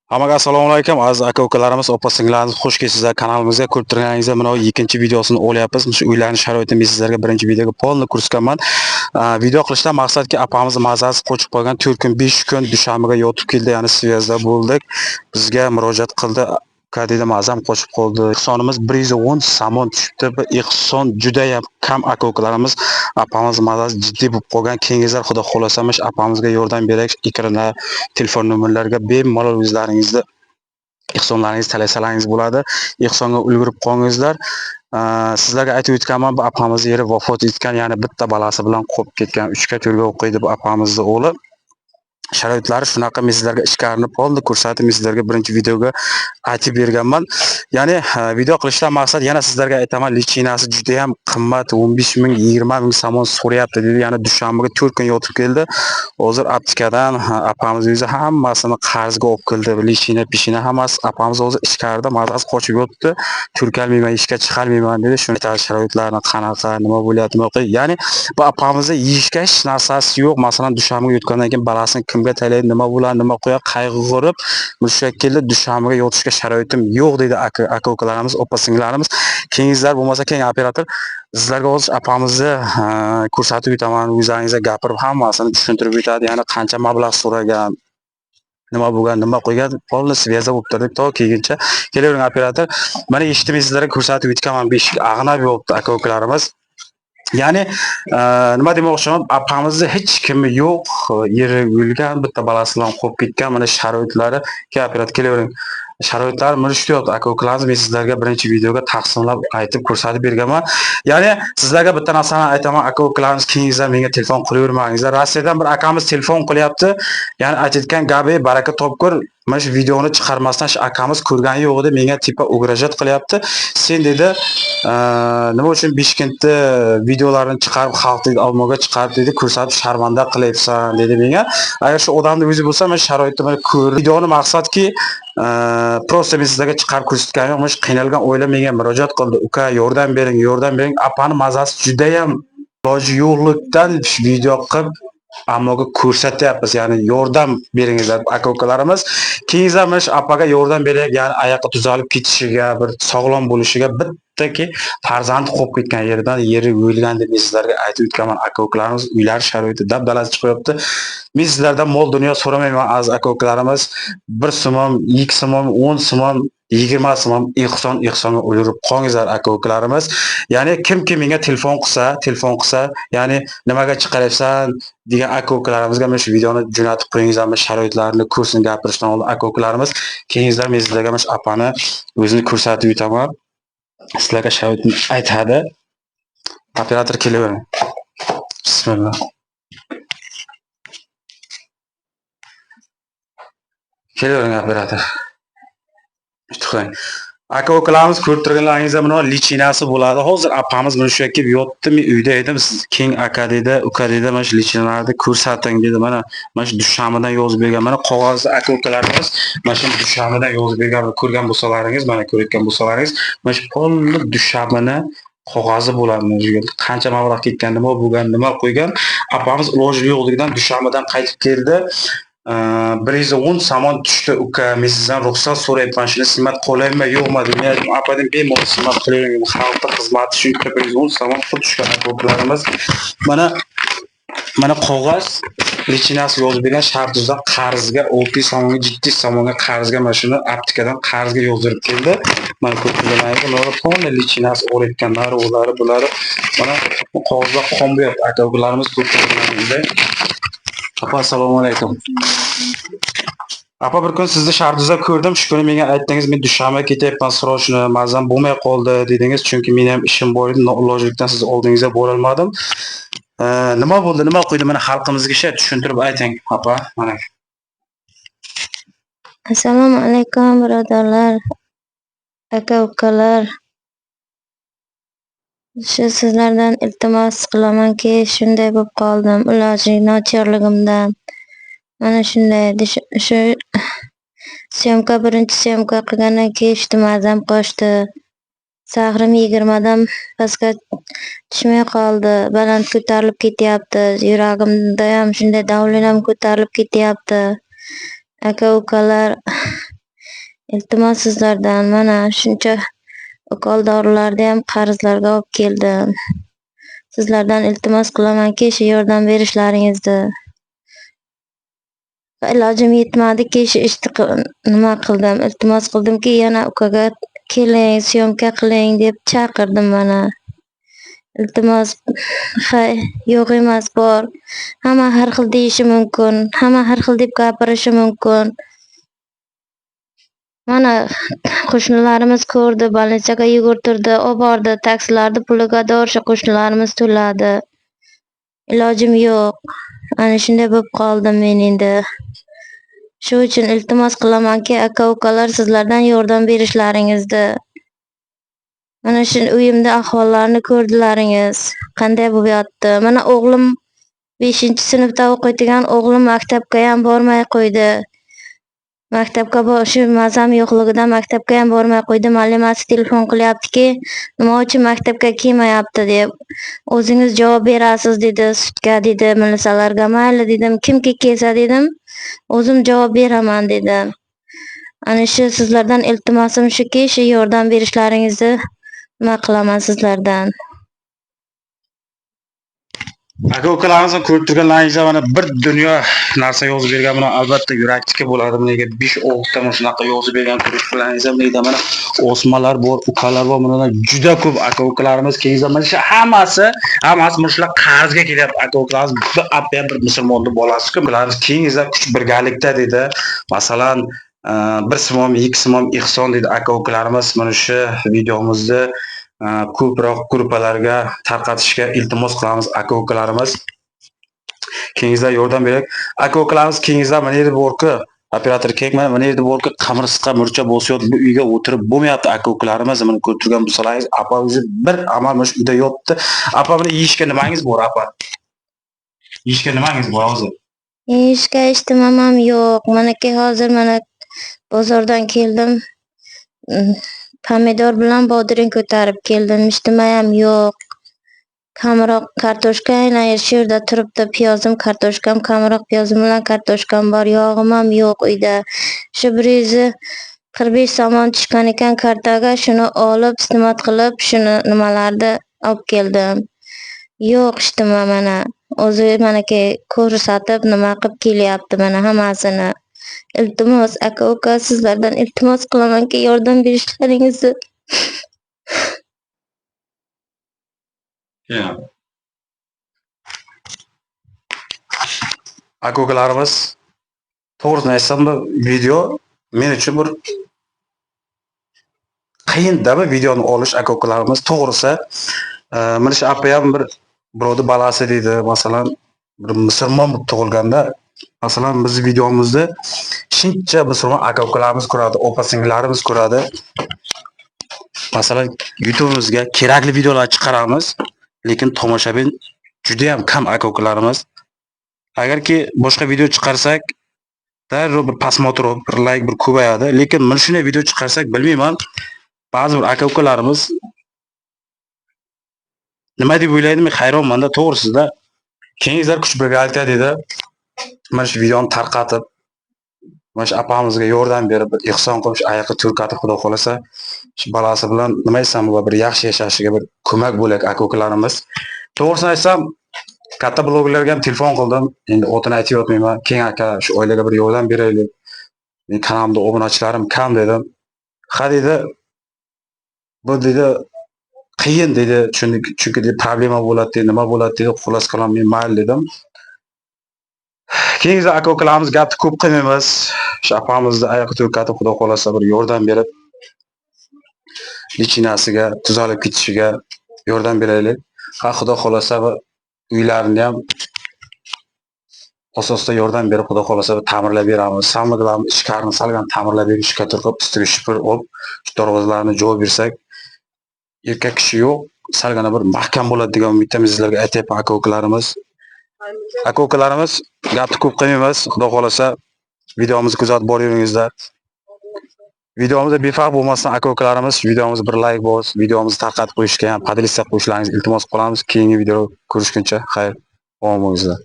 Hammaga assalomu alaykum, aziz aka-ukalarimiz, opa-singillarimiz, xush kelibsizlar kanalimizga. Ko'rib turganingizdek, mana bu ikkinchi videosini olyapmiz. Shu uylarning sharoitini men sizlarga birinchi videoga polni ko'rsatganman. Video qilishdan maqsadki, apamiz mazasi qochib qolgan 4 kun, 5 kun dushanbaga yotib keldi, ya'ni связьda bo'ldik. Bizga murojaat qildi. Uka dedi, mazam qochib qoldi. Ehsonimiz 110 somon tushibdi. Bu ehson juda ham kam, aka-ukalarimiz. Apamiz mazasi jiddiy bo'lib qolgan. Keyingizlar xudo xohlasa apamizga yordam beraylik. Ekranda telefon nomerlariga bemalol o'zlaringizni ehsonlaringiz talasalaringiz bo'ladi. Ehsonga ulgurib qolingizlar. Sizlarga aytib o'tganman, bu apamiz eri vafot etgan, ya'ni bitta balasi bilan qolib ketgan, 3ga 4ga o'qiydi bu apamizni o'g'li. Sharoitlari shunaqa, men sizlarga ichkarini polni ko'rsatib, men sizlarga birinchi videoga aytib berganman. Ya'ni video qilishdan maqsad, yana sizlarga aytaman, lichinasi juda ham qimmat, 15 ming, 20 ming somon so'rayapti dedi. Ya'ni dushanbaga 4 kun yotib keldi. Hozir aptekadan apamiz o'zi hammasini qarzga olib keldi. Lichina, pishina hammasi. Apamiz hozir ichkarida mazasi qochib yotibdi. Turkalmayman, ishga chiqarmayman dedi. Shuni sharoitlarini qanaqa, nima bo'lyapti, nima. Ya'ni bu apamizni yeyishga hech narsasi yo'q. Masalan, dushanbaga yotgandan keyin balasini kimga taylaydi, nima bo'ladi, nima qo'yadi, qayg'urib shu keldi, dushanbaga yotishga sharoitim yo'q dedi aka-ukalarimiz, opa-singillarimiz. Keyingizlar bo'lmasa, keyin operator sizlarga hozir apamizni ko'rsatib o'taman, o'zlaringizga gapirib hammasini tushuntirib o'tadi. Ya'ni qancha mablag' so'ragan, nima bo'lgan, nima qo'ygan, polni связьda bo'lib turdik to kelguncha. Kelavering operator. Mana eshitdim, sizlarga ko'rsatib o'tganman, beshik ag'nab yotibdi aka-ukalarimiz. Ya'ni nima demoqchiman, apamizni hech kimi yo'q, eri o'lgan, bitta balasi bilan qolib ketgan. Mana sharoitlari, kel operator, kelavering. Sharoitlari mana shu deyapti aka-ukalarimiz. Men sizlarga birinchi videoga taqsimlab aytib ko'rsatib berganman. Ya'ni sizlarga bitta narsani aytaman, aka-ukalarimiz, keyingizlar menga telefon qilavermangizlar. Rossiyadan bir akamiz telefon qilyapti. Ya'ni aytayotgan gapi, baraka topkur, mana shu videoni chiqarmasdan shu akamiz ko'rgani yo'q edi, menga типа угрожать qilyapti. Sen dedi, nima uchun Bishkentda videolarini chiqarib, xalq dedi, ommaga chiqarib dedi, ko'rsatib sharmanda qilyapsan dedi menga. Agar shu odamni o'zi bo'lsa, men sharoitni mana ko'r. Videoni maqsadki, просто men sizlarga chiqarib ko'rsatganim yo'q. Mana shu qiynalgan oila menga murojaat qildi. Uka, yordam bering, yordam bering. Apani mazasi juda ham iloji yo'qlikdan video qilib ammoga ko'rsatyapmiz, ya'ni yordam beringizlar aka-ukalarimiz. Keyingizlar mana shu apaga yordam beraylik, ya'ni oyoqqa tuzalib ketishiga, bir sog'lom bo'lishiga, bittaki farzandi qolib ketgan yeridan, yeri o'lgan deb men sizlarga aytib o'tganman aka-ukalarimiz. Uylar sharoiti dabdalasi chiqyapti. Men sizlardan mol dunyo so'ramayman aziz aka-ukalarimiz. 1 so'm, 2 so'm, 10 so'm, 20 so'm ehson ehsonga ulgurib qolingizlar aka-ukalarimiz. Ya'ni kimki menga telefon qilsa, ya'ni nimaga chiqaryapsan degan aka-ukalarimizga mana shu videoni jo'natib qo'yingizlar, mana sharoitlarini ko'rsin gapirishdan oldin aka-ukalarimiz. Keyingizlar men sizlarga mana shu apani o'zini ko'rsatib o'taman. Sizlarga sharoitni aytadi. Operator kelavering. Bismillah. Kelavering operator. Tuxang. Aka-ukalarimiz, ko'rib turganlaringizda mana lichinasi bo'ladi. Hozir apamiz mana shu yerga kelib yotdi, men uyda edim. Siz keng aka dedi, uka dedi, mana shu lichinalarni ko'rsating dedi. Mana shu dushanbadan yozib bergan. Mana qog'ozni aka-ukalarimiz mana shu dushanbadan yozib bergan, ko'rgan bo'lsalaringiz, mana ko'rayotgan bo'lsalaringiz, mana shu polni dushanbani qog'ozi bo'ladi. Mana shu yerga qancha mablag' ketgan, nima bo'lgan, nima qo'ygan. Apamiz iloji yo'qligidan dushanbadan qaytib keldi. 110 somon tushdi uka, men sizdan ruxsat so'rayapman, shuni xizmat qilaymi yo'qmi deb. Men aytdim, apa dedim, bemalol xizmat qilavering, xalqni xizmati shuncha 110 somon pul tushgan aka-ukalarimiz. Mana qog'oz lichinasi yozib bergan Sharduzdan qarzga 600 somonga, 700 somonga qarzga mana shuni aptekadan qarzga yozdirib keldi. Mana ko'rib turganingizdek, mana polni lichinasi o'rayotganlari, ular bulari mana bu qog'ozlar qon bo'yapti aka-ukalarimiz, ko'rib turganingizdek. Apa, assalomu alaykum. Apa, bir kun sizni Sharduzda ko'rdim. Shu kuni menga aytdingiz, men dushanba ketyapman, срочно, mazam bo'lmay qoldi dedingiz. Chunki meni ham ishim bor edi, noilojlikdan siz oldingizga borolmadim. Nima bo'ldi, nima qo'ydi, mana xalqimizga shu tushuntirib ayting, apa, mana. Assalomu alaykum, birodarlar, aka-ukalar. Shu sizlardan iltimos qilamanki, shunday bo'lib qoldim, iloji nochorligimdan. Mana shunday shu syomka, birinchi syomka qilgandan keyin shu mazam qochdi. Sahrim 20 dan pastga tushmay qoldi. Baland ko'tarilib ketyapti. Yuragimda ham shunday давлением ko'tarilib ketyapti. Aka-ukalar, Iltimos sizlardan, mana shuncha ukol dorilarni ham qarzlarga olib keldim. Sizlardan iltimos qilamanki, shu yordam berishlaringizni. Ilojim yetmadiki, shu ishni nima qildim, iltimos qildimki, yana ukaga keling, syomka qiling deb chaqirdim mana. Iltimos, hay, yo'q emas, bor. Hamma har xil deyishi mumkin, hamma har xil deb gapirishi mumkin. Mana qo'shnilarimiz ko'rdi, больница ga yugurtirdi, obordi, taksilarni puliga shu qo'shnilarimiz to'ladi. Ilojim yo'q. Ana shunday bo'lib qoldim men endi. Shu uchun iltimos qilamanki, aka-ukalar, sizlardan yordam berishlaringizni. Mana shu uyimda ahvollarini ko'rdilaringiz, qanday bo'lib yotdi. Mana o'g'lim 5-sinfda o'qiydigan o'g'lim maktabga ham bormay qo'ydi. Maktabga shu mazam yo'qligidan maktabga ham bormay qo'ydi. Muallimasi telefon qilyaptiki, nima uchun maktabga kelmayapti deb. O'zingiz javob berasiz dedi, sudga dedi, milisalarga. Mayli dedim, kimki kelsa dedim, o'zim javob beraman dedim. Ana shu sizlardan iltimosim shuki, shu yordam berishlaringizni nima qilaman sizlardan. Aka ukalarimizni ko'rib turganlaringizda mana bir dunyo narsa yozib bergan. Buni albatta yurakniki bo'ladi. Bunaga 5-6 ta mana shunaqa yozib bergan ko'rib turganlaringizda bu yerda mana o'smalar bor, ukalar bor, bundan juda ko'p aka ukalarimiz keyingi mana shu hammasi mana shular qarzga kelyapti aka ukalarimiz. Bir apa ham bir musulmonni bolasi-ku. Ularimiz keyingizda kuch birgalikda dedi. Masalan, bir simom, ikki simom ehson dedi aka ukalarimiz. Mana shu videomizni ko'proq gruppalarga tarqatishga iltimos qilamiz aka ukalarimiz. Keyingizda yordam beraylik. Aka ukalarimiz, keyingizda mana yerda borku, operator keyin mana yerda borku, qamirsqa murcha bosiyot, bu uyga o'tirib bo'lmayapti aka ukalarimiz. Mana ko'rib turgan bo'lsalaringiz, apa o'zi bir amal mana shu uyda yotibdi. Apa, buni yeyishga nimangiz bor apa? Yeyishga nimangiz bor hozir? Yeyishga ishtimam yo'q. Manaki hozir mana bozordan keldim. Pomidor bilan bodring ko'tarib keldim. Ishtimayam yo'q. Kamroq kartoshka aynan shu yerda turibdi. Piyozim, kartoshkam, kamroq piyozim bilan kartoshkam bor. Yog'im ham yo'q uyda. Shu 145 somon tushgan ekan kartaga, shuni olib, iste'mol qilib, shuni nimalarni olib keldim. Yo'q ishtima mana. O'zi manaki ko'rsatib, nima qilib kelyapti mana hammasini. Iltimos aka-uka, sizlardan iltimos qilamanki, yordam berishlaringizni. Aka ukalarimiz, to'g'risini aytsam, bu video men uchun bir qiyinda bu videoni olish aka ukalarimiz. To'g'risi, mana shu apa ham bir birovni balasi deydi, masalan, bir musulmon bo'lib tug'ilganda, masalan, biz videomizni shuncha musulmon aka ukalarimiz ko'radi, opa singillarimiz ko'radi. Masalan, YouTube'imizga kerakli videolar chiqaramiz, lekin tomoshabin juda ham kam aka ukalarimiz. Agarki boshqa video chiqarsak, darrov bir просмотр, bir like, bir ko'payadi. Lekin mana shunday video chiqarsak, bilmayman, ba'zi bir aka ukalarimiz nima deb o'ylaydi, men hayronman-da, to'g'risida. Keyingizlar kuch birgalikda dedi. Mana shu videoni tarqatib, mana shu apamizga yordam berib, bir ehson qilib, shu ayiqni turkatib, xudo xolasa, shu balasi bilan nima desam, bu bir yaxshi yashashiga bir ko'mak bo'laylik aka ukalarimiz. To'g'risini aytsam, katta blogerlarga ham telefon qildim. Endi otini aytib yotmayman. Keng aka, shu oilaga bir yordam beraylik. Men kanalimda obunachilarim kam dedim. Ha dedi, bu dedi qiyin dedi, chunki dedi problema bo'ladi dedi, nima bo'ladi dedi. Xullas kalom, men mayli dedim. Keyingi aka ukalarimiz, gapni ko'p qilmaymiz. Shu apamizni ayiqni turkatib, xudo xolasa bir yordam berib, lichinasiga tuzalib ketishiga yordam beraylik. Ha, xudo xolasa bir uylarini ham asosda yordam berib, xudo xolasa bir ta'mirlab beramiz. Samliqlarni ichkarini salgan ta'mirlab berib, shkatur qilib, ustiga shipir olib, shu darvozalarni javob bersak, erkak kishi yo'q, salgana bir mahkam bo'ladi degan umiddamiz sizlarga aytyapman aka ukalarimiz. Aka ukalarimiz, gapni ko'p qilmaymiz. Xudo xolasa videomizni kuzatib boraveringizlar. Videomizda befarq bo'lmasdan aka ukalarimiz, videomizni bir like bos, videomizni tarqatib qo'yishga ham, поделиться qo'yishlaringizni iltimos qilamiz. Keyingi video ko'rishguncha xayr, omon bo'lingizlar.